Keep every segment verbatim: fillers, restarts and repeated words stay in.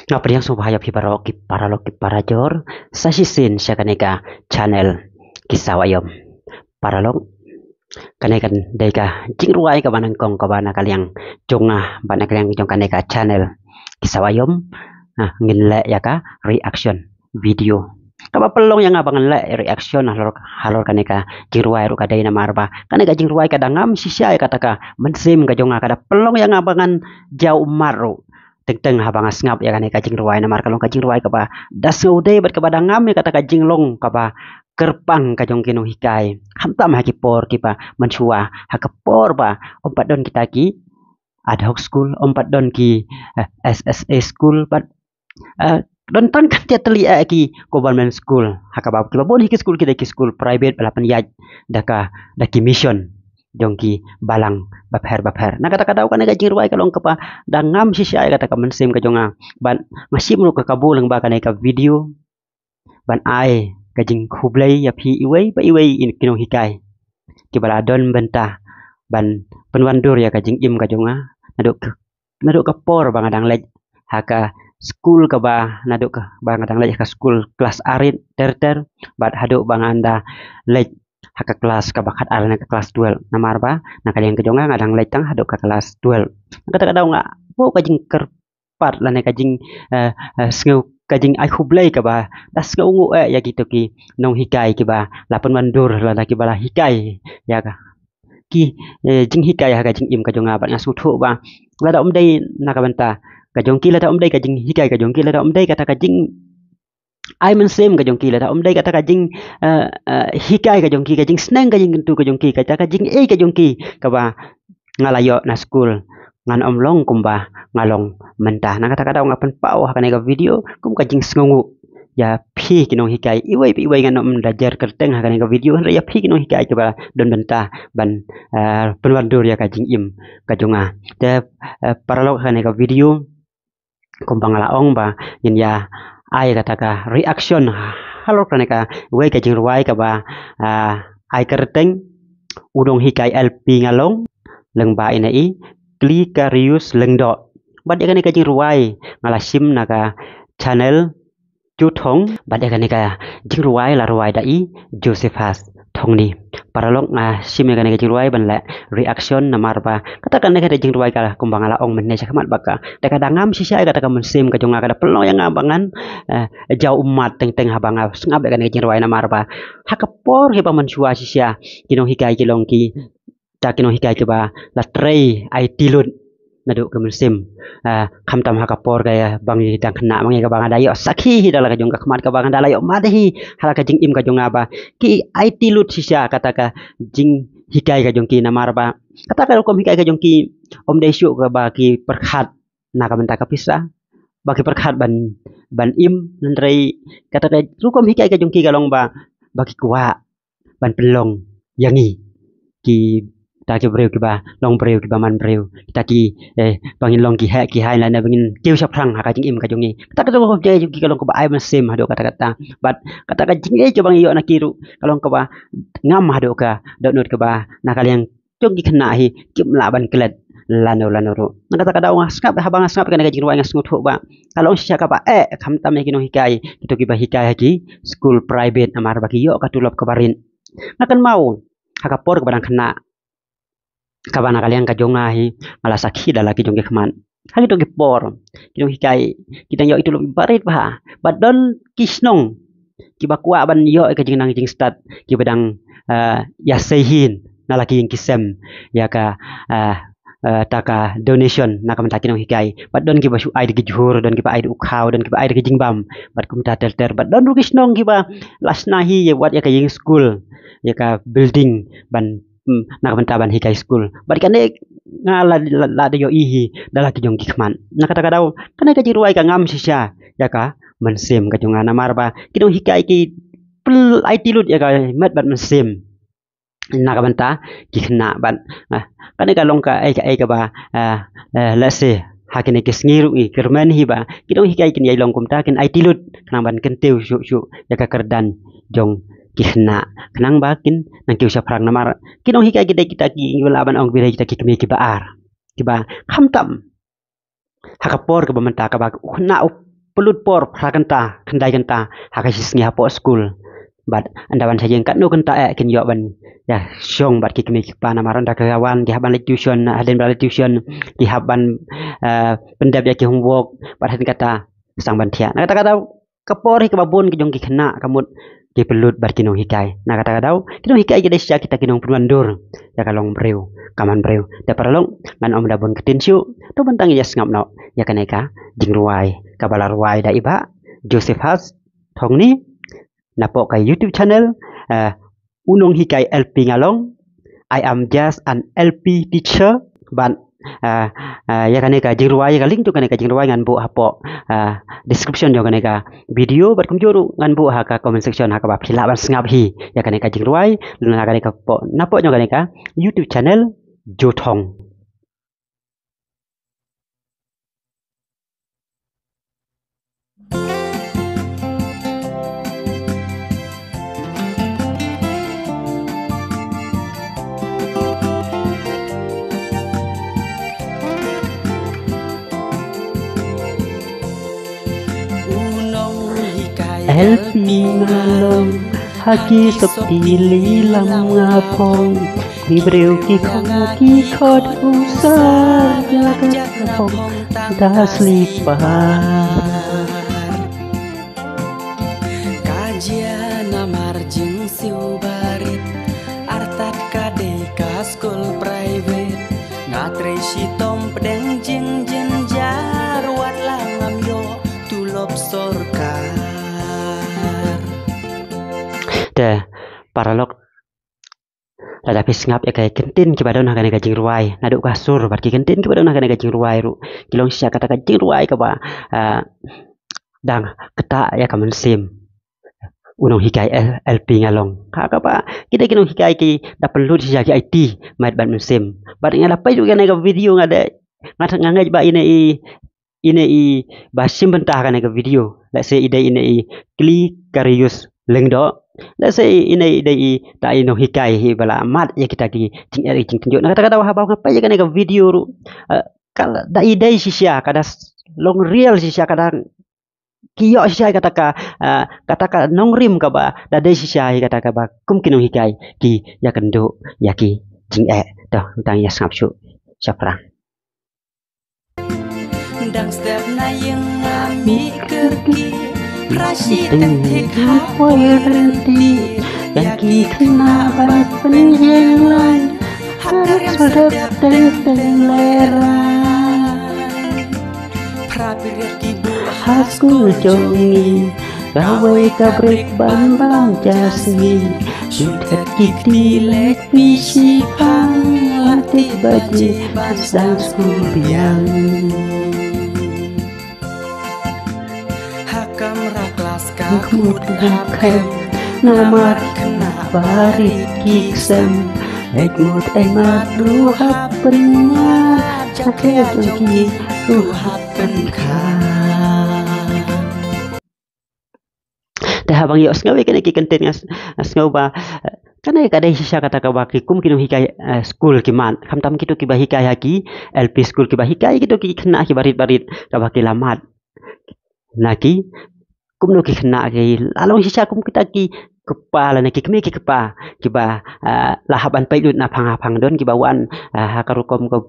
Nga pdiang sngewbha ïa phi baroh ki paralok ki parajor sa shisien sha kane ka channel Ki Sawa Ïom. Paralok, kane kan dei ka jingrwai kaba nyngkong kaba na ka liang jong nga bad na ka liang jong kane ka channel Ki Sawa Ïom. Ah, ngin leh ïa ka reaction video kaba pynlong ïa nga ba ngan leh reaction halor, halor kane ka jingrwai ruh ka dei namar ba kane ka jingrwai ka da ngam shisha ïa kata ka mynsiem ka jong nga, ka da pynlong ïa nga ba ngan jaw ummat ruh. Teng teng haba nga sngap ïa kane ka jingrwai namar ka long ka jingrwai kaba da sngewdei bad kaba da ngam ïa kata ka jinglong kaba kyrpang ka jong ki nonghikai. Khamtam ha ki por kiba mynshuwa, ha ka por ba ym pat don kita ki ad hoc school, ym pat don ki, eh, S S A school, bad, eh, don tang ka tiat teli, eh, ki government school. Ha kaba kiba bun hi ki school ki dei ki school private ba la pynïaid da ka, da ki mission jong ki balang bapher bapher. Na kata ka daw kane ka jingrwai ka long kaba da ngam shisha ïa kata ka mynsiem ka jong nga. Bad nga shim ruh ka kabu lyngba kane ka video ban ai ka jingkhublei ïa phi iwei pa iwei ki nonghikai kiba la don bynta ban pynwandur ïa ka jingim ka jong nga. Naduh ka, naduh ka por ba nga dang leit ha ka skul kaba, naduh ka ba nga dang leit ha ka skul klas arit ter ter bad haduh ba nga ynda leit ha ka klas kaba khat ar ne ka klas twelve. Namar ba na ka liang ka jong nga nga dang leit tang haduh ka klas twelve. Kata ka daw nga buh ka jingkyrpad lane ka jing, eh, eh, sngew ka jingai khublei kaba da sngew nguh eh ïa kito ki nonghikai kiba la pynwandur lane kiba la hikai ïa ka ki, eh, jinghikai ha ka jingim ka jong nga bad nga sngewthuh ba lada ym dei na ka bynta ka jong ki, lada ym dei ka jinghikai ka jong ki, lada ym dei kata ka jing ai mynsiem ka jong ki, lada ym dei kata ka jing, eh, eh, hikai ka jong ki, ka jingsneng ka jingkyntu ka jong ki, kata ka jingïeit ka jong ki kaba nga la ïoh na skul, ngan ym long kumba nga long mynta. Na kata ka daw nga pynpaw ha kane ka video kum ka jingsngewnguh ïa phi ki nonghikai iwei pa iwei. Ngan ym da jer kyrteng ha kane ka video, hynrei ïa phi ki nonghikai kiba don bynta ban, eh, pynwandur ïa ka jingim ka jong nga. Te, eh, paralok, ha kane ka video kumba nga la ong ba ngin ïa ai kata ka reaction halor kane kawei ka jingrwai kaba, ah, ai kyrteng U Nonghikai L P Ngalong, lyngba ine i Klikarius Lyngdoh. Bad ïa kane ka jingrwai nga la shim na ka channel Ju Thong, bad ïa kane ka jingrwai la rwai da i Josephus Thongni. Paralok, nga shim ïa kane ka jingrwai ban leh reaction namar ba kata kane ka jingrwai ka kumba nga la ong mynne shakhmat ba ka da ka da ngam shisha ïa kata ka mynsiem ka jong nga, ka da pynlong ïa nga ba ngan, eh, jaw ummat teng teng haba nga sngap ïa kane ka jingrwai namar ba ha ka por kiba mynshuwa shisha ki nonghikai ki long ki ta ki nonghikai kiba la trei aiti lut naduh ka mynsiem. Ah, khamtam ha ka por ka ïa ba ngi dang khynnah, ba ngi kaba nga da ïoh sakhi hi da la ka jong ka khmat kaba nga da la ïoh mad hi ha la ka jingim ka jong nga ba ki aiti lut shisha kata ka jinghikai ka jong ki namar ba kata ka rukom hikai ka jong ki ym dei shuh kaba ki pyrkhat na ka bynta ka pisa, ba ki pyrkhat ban, ban im, hynrei kata ka rukom hikai ka jong ki ka long ba, ba ki kwah ban pynlong ïa ngi kita ki briew kiba long briew kiba man briew, kita ki, eh, ba ngin long ki heh ki hai lane ba ngin kiew shaphrang ha ka jingim ka jong ngi. Kata ka rukom hikai jong ki ka long kaba ai mynsiem haduh katta katta. Bad kata ka jingïeit kaba ngi ïoh na ki ruh ka long kaba ngam haduh ka dohnud kaba na ka liang jong ki khynnah hi kim lah ban klet lano lano ruh. Na kata ka daw nga sngap, haba nga sngap ïa kane ka jingrwai nga sngewthuh ba ka long shisha kaba eh, khamtam ïa ki nonghikai kito kiba hikai ha ki skul private namar ba ki ïoh ka tulop kaba rit. Nga kynmaw ha ka por kaba dang khynnah kaba na ka liang ka jong nga hi nga la sakhi da la ki jong ki khmat. Ha kito ki por ki nonghikai ki dang ïoh i tulop iba rit bha. Bad don ki shnong kiba kwah ban ïoh ïa ka jingnang jingstad kiba dang, ah, ïa sei hin na la ki ïing ki sem ïa ka, ah, ah, ta ka donation na ka bynta ki nonghikai. Bad don kiba shu ai da ki jhur, don kiba ai da u khaw, don kiba ai da ki jingbam bad kumta ter ter. Bad don ruh ki shnong kiba la shna hi ïa wat ïa ka ïing skul, ïa ka building ban, hmm, na ka bynta ban hikai skul. Bad kane nga la, la, la da ïohi hi da la ki jong ki khmat. Na kata ka daw kane ka jingrwai ka ngam shisha ïa ka mynsiem ka jong nga namar ba ki nonghikai ki pynlong aiti lut ïa ka met bad mynsiem na ka bynta ki khynnah bad, ah, kane ka long kaei kaei kaba, ah, eh, lehse ha kine ki sngi ruh ngi kyrmen hi ba ki nonghikai kin ïai long kumta, kin aiti lut khnang ban kyntiew shuh shuh ïa ka kyrdan jong ki khynnah khnang ba kin nang kiew shaphrang namar ki nonghikai ki dei kita ki, ngi lah ban ong ba dei kita ki kmie kiba ar kiba khamtam ha ka por kaba mynta kaba u khynnah u pynlut por phra kynta, khyndai kynta ha ka shi sngi hapoh skul. Bad ynda wan sha ïing katno kynta eh kin ïoh ban ïa shong bad ki kmie ki kpa, namar ynda ka wan ki hap ban leit tuition, hadien ba leit tuition ki hap ban, eh, pyndep ïa ki homework bad hadien kata sdang ban thiah. Na kata ka daw ka por hi kaba bun ki jong ki khynnah ka mut ki pynlut bad ki nonghikai. Na kata ka daw ki nonghikai ki dei shisha kita ki nongpynwandur ïa ka long briew ka man briew. Te paralok, ngan ym da bun ktien shuh, to mynta ngin ïa sngap noh ïa kane ka jingrwai kaba la rwai da i Bah Josephus Thongni napoh ka YouTube channel, eh, U Nonghikai L P Nga Long, I am just an L P teacher. Bad, eh, eh, ïa kane ka jingrwai, ïa ka link jong kane ka jingrwai ngan buh hapoh, eh, description jong kane ka video, bad kumjuh ruh ngan buh ha ka comment section ha kaba phi lah ban sngap hi ïa kane ka jingrwai, lane kane ka poh, napoh jong kane ka YouTube channel Jothong. L P Nga Long, ha ki sopti lilam nga phong, ki briew ki khong ki khot u sar, la ka phong da slipar. Ka jia namar jingsiew barit, artat ka dei ka skul private. Nga trei shitom pdeng jingjynjar, wat la ngam ïoh tulop sorkar. Te paralok, lada phi sngap ïa ki kyntien kiba don ha kane ka jingrwai, naduh ka sur bad ki kyntien kiba don ha kane ka jingrwai ruh, ki long shisha kata ka jingrwai kaba, ah, dang kata ïa ka mynsiem u nonghikai L-, L P Nga Long. Ka kaba ki dei ki nonghikai ki da pynlut shisha ki aiti met bad mynsiem. Bad nga da peit ruh ïa kane ka video, nga da, nga, nga ngeit ba ine i ine i ba shim bynta ha kane ka video. Let's say i dei ine i Klikarius Lyngdoh. Let's say ine i dei i ta i nonghikai hi ba la mad ïa kita ki jingeh ki jingtynjuh. Na kata ka daw haba nga peit ïa kane ka video ruh, eh, ka da i dei shisha, ka da s-, long real shisha, ka da ki ïoh shisha ïa kata ka, eh, kata ka nongrim kaba da dei shisha ïa kata kaba kum ki nonghikai ki ïakynduh ïa ki jingeh. To, tang ïa sngap shuh shaphrang. Dang step na ïing nga mih kyrkieh, phra shi teng thik ha poi rynti, ïa ki khynnah ban pynïeng lain ha ka riam sdep teng teng lehraiñ. Phra period ki buh ha skul jong ngi, kawei ka break ban bam ja sngi. Shu thet ki kti leit phi shiphang, la tip baje ban sdang skul biang. Ha kamra klas ka khmut hap khem, namar khynnah barit ki ksem. Leit mut ei mat ruh hap pynïap, jakhlia jong ki ruh hap pynkha. Te haba nga ïohsngew ïa kine ki kyntien nga s-, nga sngew ba, eh, kane ka dei shisha kata kaba ki kum ki nonghikai, eh, skul ki mad. Khamtam kito kiba hikai ha ki L P skul, kiba hikai kito ki khynnah kiba rit barit kaba ki la mad. Na ki, kumno ki khynnah ki la long shisha kum kita ki kpa lane ki kmie ki kpa kiba, ah, la hap ban peit lut na phang ha phang, don kiba wan, ah, ha ka rukom ka,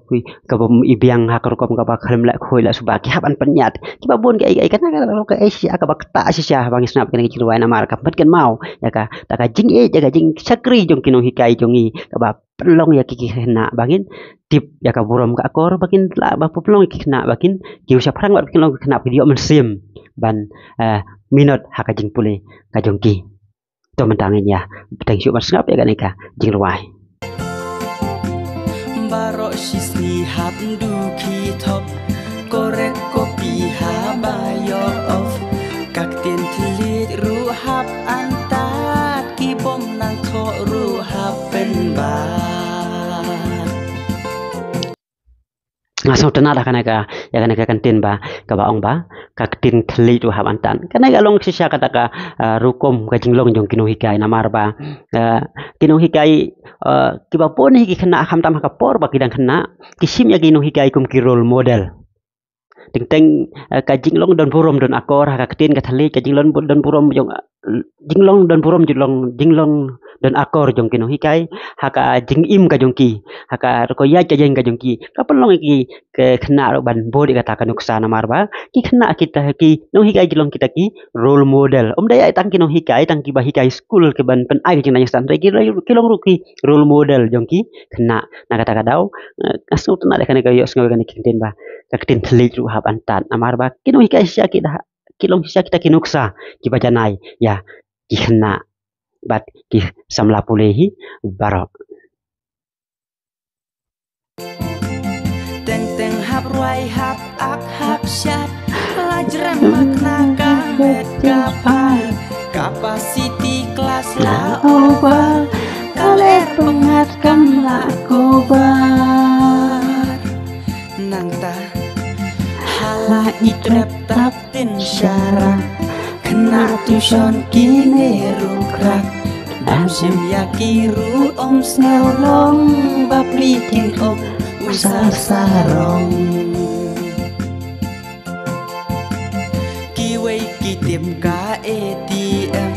kaba i biang, ha ka rukom kaba khlem leh khuid leh suba, ki hap ban pynïaid. Kiba bun ki ai, ai kane ka long kaei shisha kaba ktah shisha haba ngi sngap kane ka jingrwai, namar ka pynkynmaw ïa kata ka jingïeit, ïa ka jingshakri jong ki nonghikai jong ngi kaba pynlong ïa ki, ki khynnah ba ngin tip ïa ka burom ka akor, ba kin lah ban pynlong ïa ki khynnah ba kin kiew shaphrang, ba kin long ki khynnah ba kin ïoh mynsiem ban, eh, minot ha ka jingpule ka jong ki. To mynta ngin ïa bteng shuh ban sngap ïa kane ka jingrwai. Baroh shisngi hap duh ki thop, korek kopi haba ïoh off. Ka ktien thylliej ruh hap antad, ki bym nang thoh ruh hap pynbat. Nga sngewtynnat ha kane ka, ïa kane ka kyntien ba, kaba ong ba ka ktien thylliej ruh hap antad. Kane ka long shisha kata ka, ah, rukom ka jinglong jong ki nonghikai, namar ba, ah, ki nonghikai, ah, kiba bun hi ki khynnah, khamtam ha ka por ba ki dang khynnah, ki shim ïa ki nonghikai kum ki role model. Teng teng, eh, ka jinglong don burom don akor ha ka ktien ka thylliej, ka jinglong bu-, don burom jong, eh, jinglong don burom jinglong, jinglong don akor jong ki nonghikai ha ka jingim ka jong ki, ha ka rukom ïaid ka jong ka jong ki. Ka pynlong ïa ki khynnah ruh ban bud ïa kata ka nuksa namar ba ki khynnah kita ki nonghikai ki long kita ki role model. Ym dei ïa tang ki nonghikai, tang kiba hikai skul ki ban pynai ka jingïaid jingstad, hynrei ki, ki long ruh ki role model jong ki khynnah. Na kata ka daw, eh, nga sngewtynnat ïa kane ka ïohsngew ïa kane ka ktien ba ka ktien thylliej ruh hap ban tad namar ba ki nonghikai shisha ki da, ki long shisha kita ki nuksa kiba janai ïa ki khynnah bad ki samla pule hi baroh. Teng teng hap rwai hap ak hap shad, la jrem ma khynnah ka met ka phai, capacity class la over, ka lyer pyngngad kam lah cover. Nangta ha la i trep tap tin sharak, khynnah tuition kine ruh krak, dang shim ïa ki ruh ym sngew long, bapli kin ong u sar sarong. Kiwei ki tip ka A T M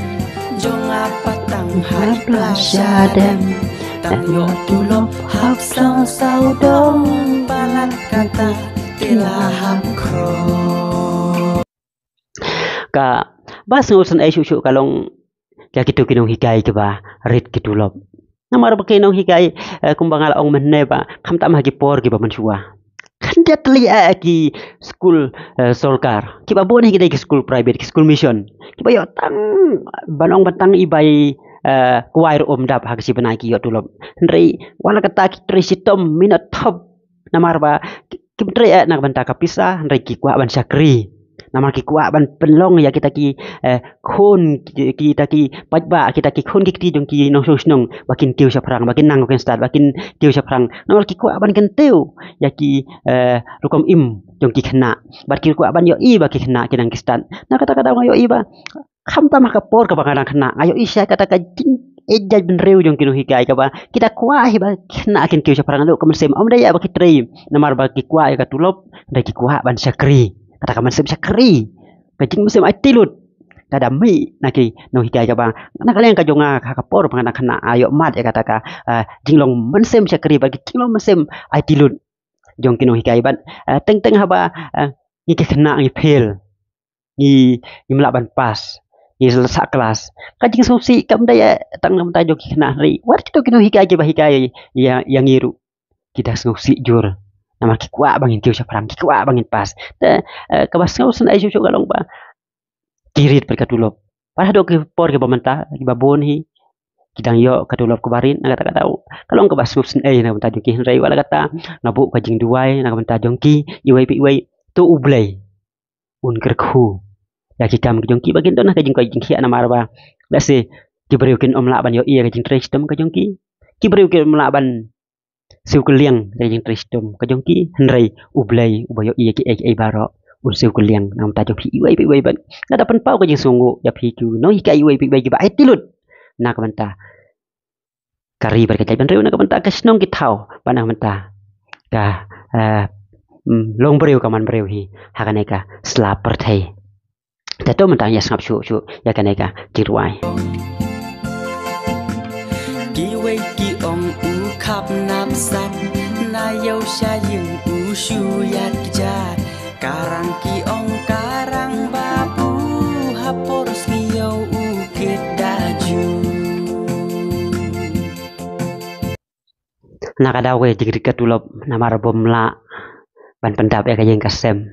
jong nga pat tang ha i pla shadem, tang ïoh tulop hap saw saw dong, palat kata te la hap khroh. Kaba sngewsynei shuh shuh ka long ïa kito ki nonghikai kiba rit ki tulop. Namar ba ki nonghikai, eh, kumba nga la ong mynne ba khamtam ha ki por kiba mynshuwa, khyndiat tylli, eh, ki skul, eh, sorkar, kiba bun hi ki dei ki skul private, ki skul mission, kiba ïoh tang ban ong ban tang i bai, eh, kwai ruh ym dap ha ka shi bnai ki ïoh tulop. Hynrei wat la kata ki trei shitom minot thop namar ba ki, kim trei eh na ka bynta ka pisa, hynrei ki kwah ban shakri. Namar ki kwah ban pynlong ïa kita ki, eh, khun, ki, kita ki paidbah, kita ki khun ki kti jong ki nongshong shnong ba kin kiew shaphrang, ba kin nang, ba kin stad, ba kin kiew shaphrang. Namar ki kwah ban kyntiew ïa ki, eh, rukom im jong ki khynnah, bad ki kwah ban ïohi ba ki khynnah ki nang ki stad. Na kata ka daw nga ïohi ba khamtam ha ka por kaba nga dang khynnah, nga ïohi shisha kata ka jingïeit jaitbynriew jong ki nonghikai kaba kita kwah hi ba ki khynnah kin kiew shaphrang, haduh ka mynsiem. Ym dei ïa ba ki trei namar ba ki kwah ïa ka tulop, hynrei ki kwah ban shakri. Kata ka mynsiem shakri, ka jingmynsiem aiti lut, ka da mih na ki nonghikai kaba na ka liang ka jong nga ha ka por ba nga dang khynnah nga ïohmad ïa kata ka, ah, jinglong mynsiem shakri bad ki jinglong mynsiem aiti lut jong ki nonghikai bad, ah, teng teng haba, ah, ngi ki khynnah ngi fail, ngi, ngim lah ban pass, ngi sah klas, ka jingsngewsih kam dei, eh, tang na ka bynta jong ki khynnah, hynrei wat kito ki nonghikai kiba hikai ïa, ïa ngi ruh ki da sngewsih jur. Namar ki kwah ba ngin kiew shaphrang, ki kwah ba ngin pass. Te, eh, kaba sngewsynei shuh shuh ka long ba ki rit bad ka tulop. Bad haduh ki por kiba mynta kiba bun hi ki dang ïoh ka tulop kaba rit. Na kata ka daw ka long kaba sngewsynei na ka bynta jong ki, hynrei wat la kata nga buh ka jingduwai na ka bynta jong ki, iwei pa iwei, to U Blei un kyrkhu ïa ki kam ki jong ki ba kin don ha ka jingkoit jingkhiah namar ba lehse ki briew kin ym lah ban ïohi ïa ka jingtrei shitom ka jong ki. Ki briew kin ym lah ban siew kylliang ïa ka jingtrei shitom ka jong ki, hynrei U Blei uba ïohi ïa kiei kiei baroh un siew kylliang na ka bynta jong phi iwei pa iwei bad nga da pynpaw ka jingsngewnguh ïa phi ki nonghikai iwei pa iwei kiba aiti lut na ka bynta ka ri bad ka jaitbynriew, na ka bynta ka shnong ki thaw bad na ka bynta ka, eh, mm, long briew ka man briew hi ha kane ka sla pyrthei. Te to mynta ïa sngap shuh shuh ïa kane ka jingrwai. Kiwei ki ong u khap nap sat, na ïew sha ïing u shu ïaid kjat. Karang ki ong karang babu, ha por sngi ïew u kit da ju. Na ka daw ka jingrit ka tulop namar bym lah ban pyndap ïa ka ïing ka sem,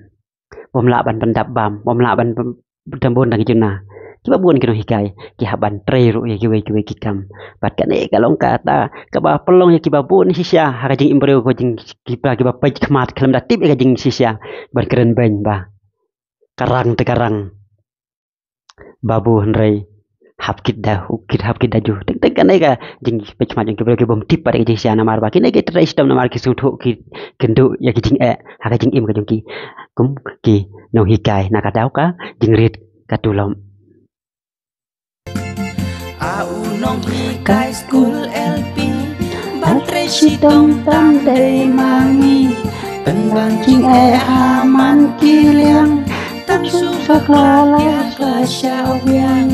bym lah ban pyndap bam, bym lah ban pyn-, pyndap bun da ki juna. Kiba bun ki nonghikai ki hap ban trei ruh ïa kiwei kiwei ki kam. Bad kane ka long kata kaba pynlong ïa kiba bun shisha ha ka jingim briew, ka jing, kiba, kiba peit khmat khlem da tip ïa ka jingshisha ban kren beiñ ba ka rang te ka rang babu, hynrei hap kit da, u kit, hap kit da ju. Teng teng kane ka jingpeit khmat jong ki briew ki bym tip pat ïa ka jingshisha namar ba kine ki trei shitom namar ki sngewthuh ki kynduh ïa ki jingeh ha ka jingim ka jong ki kum ki nonghikai. Na ka daw ka jingrit ka tulop. A u nonghikai skul L P, ba trei shitom tam dei ma ngi. Pynban jingeh ha man ki liang, tang shu bakla la ka sha wiang.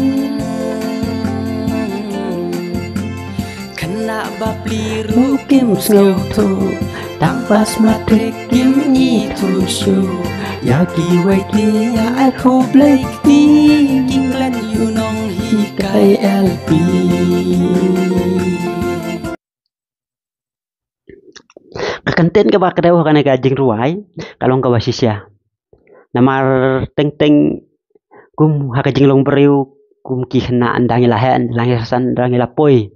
Khynnah ba pli ruh kim sngewthuh, tang pass matric kim ithuh shuh. Ïa kiwei ki ïa ai khublei kti, ki klet ïa u nonghikai L P. Ka kyntien kaba kdew ha kane ka jingrwai ka long kaba shisha. Namar teng teng kum ha ka jinglong briew, kum ki khynnah ynda ngi la heh, ynda ngi la san, ynda ngi la poi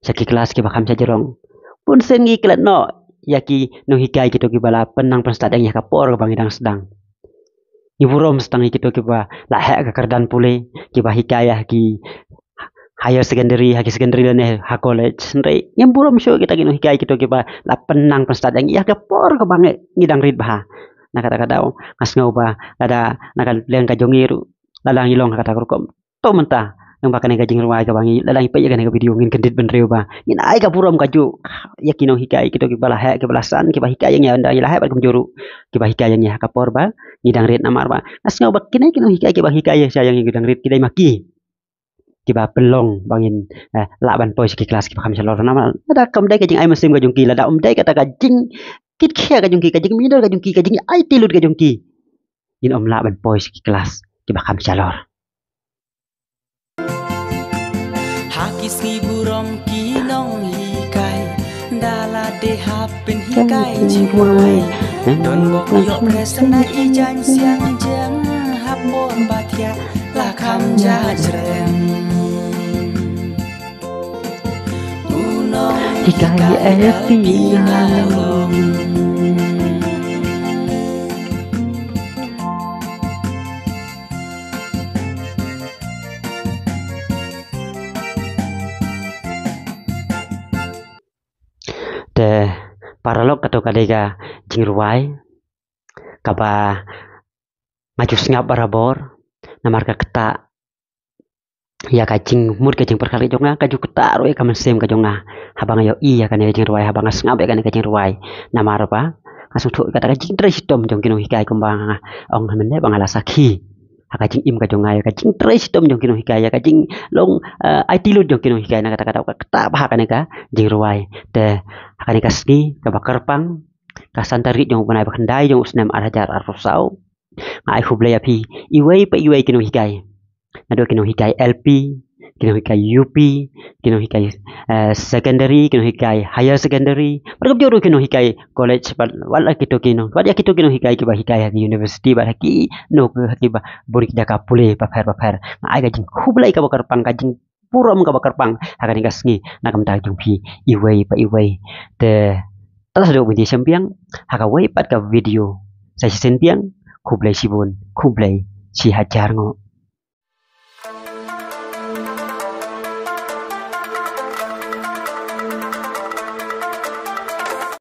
sha ki klas kiba kham shajrong, bun sien ngi klet noh ïa ki nonghikai kito kiba la pynnang pynstad ïa ngi ha ka por kaba ngi dang sdang. Ngi burom sa tang ïa kito kiba la heh ka kyrdan pule, kiba hikai ha ki higher secondary, ha ki secondary lane ha college. Hynrei ngim burom shuh kita ki nonghikai kito kiba la pynnang pynstad ïa ngi ha ka por kaba ngi, ngi dang rit bha. Na kata ka daw nga sngew ba lada na ka liang ka jong ngi ruh, lada ngi long ha kata ka rukom, to mynta, nang ba kane ka jingrwai kaba ngi, lada ngi peit ïa kane ka video, ngin kyndit bynriew ba ngin ai ka burom kajuh ïa ki nonghikai kito kiba la heh, kiba la san, kiba hikai ïa ngi ynda ngi la heh bad kumjuh ruh kiba hikai ïa ngi ha ka por ba ngi dang rit. Namar ba nga sngew ba kine ki nonghikai kiba hikai ïa ngi ynda ngi dang rit, ki dei ma ki kiba pynlong ba ngin, eh, lah ban poi sha ki klas kiba kham shalor. Namar lada kam dei ka jingai mynsiem ka jong ki, lada ym dei kata ka jingkit khia ka jong ki, ka jingmynder ka jong ki, ka jingaiti lut ka jong ki, ngin ym lah ban poi sha ki klas kiba kham shalor. Ha ki sngi burom ki nonghikai, da la dei hap pynhikai jingwai. Don bok ïoh press na i jaiñ siang jeng, ha por ba thiah la kham jajrem. U nonghikai L P nga long. Te paralok, kato ka dei ka jingrwai kaba nga ju sngap barabor, namar ka ktah ïa ka jingmut ka jingpyrkhat ka jong nga, ka ju ktah ruh ïa ka mynsiem ka jong nga haba nga ïohi ïa kane ka jingrwai, haba nga sngap ïa kane ka jingrwai. Namar ba nga sngewthuh ïa kata ka jingtrei shitom jong ki nonghikai, kumba nga ong mynne ba nga la sakhi ha ka jingim ka jong nga ïa ka jingtrei shitom jong ki nonghikai, ïa ka jinglong, eh, aiti lut jong ki nonghikai. Na kata ka daw ka ktah bha kane ka jingrwai. Te ha kane ka sngi kaba kyrpang, ka san tarik jong u bnai ba khyndai jong u snem ar hajar arphew saw, nga ai khublei ïa phi iwei pa iwei ki nonghikai. Naduh ki nonghikai L P, ki nonghikai U P, ki nonghikai, eh, secondary, ki nonghikai higher secondary, bad kumjuh ruh ki nonghikai college, bad wat la kito ki nong, wat ïa kito ki nonghikai kiba hikai ha ki university, bad ha kino, ha kiba bun ki jaka pule bapher bapher. Nga ai ka jingkhublei kaba kyrpang, ka jingburom kaba kyrpang ha kane ka sngi na ka bynta jong phi iwei pa iwei. Te tang shaduh mynta shemphang, ha kawei pat ka video sa shisien biang. Khublei shibun, khublei shi hajar nguh.